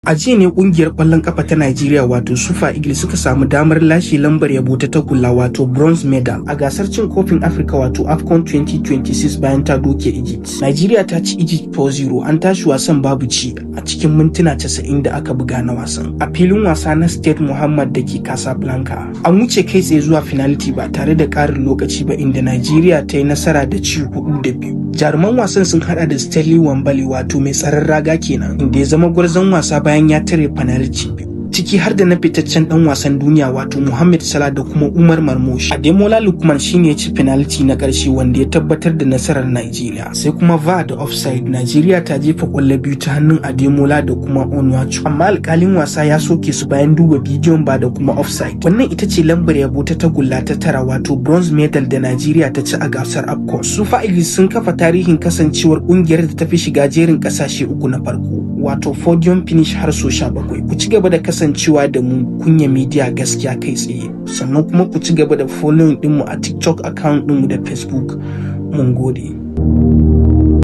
A jiya ne kungiyar kwallon kafa ta Najeriya, wato Super Eagles, suka samu damar lashe lambar yabo ta tagulla, wato bronze medal, a gasar cin kofin Afirka, wato AFCON 2026, bayan ta doke Egypt. Najeriya ta ci Egypt 4-0, an tashi wasan babu ci a cikin mintuna 90 da aka buga na wasan. A filin wasa na Stade Muhammad da ke Casablanca. An wuce kai tsaye zuwa penalty ba tare da ƙarin lokaci ba, inda Najeriya ta yi nasara da ci 4-2. Jaruman wasan sun hada da Stanley Nwabali, wato mai tsaron raga kenan, inda ya zama gwarzon wasa bayan ya tare penalty biyu, ciki har da na fitaccen dan wasan duniya, wato Mohamed Salah, da kuma Umar Marmoush. Ademola Lookman shine ya ci penalty na ƙarshe wanda ya tabbatar da nasarar Nigeria. Sai kuma VAR da offside, Nigeria ta jefa kwallo biyu ta hannun Ademola da kuma Onuachu. Amma alƙalin wasa ya soke su bayan duba bidiyon VAR da kuma offside. Wannan ita ce lambar yabo ta tagulla ta tara, wato bronze medal, da Nigeria ta ci a gasar AFCON. Super Eagles sun kafa tarihin kasancewar kungiyar da ta fi shiga jerin ƙasashe uku na farko, wato podium finish, har so 17. Ku ci gaba da kasancewa da mu, Kunya Media, gaskiya kai tsaye. Sannan kuma ku ci gaba da following dinmu a TikTok account dinmu da Facebook. Mun gode.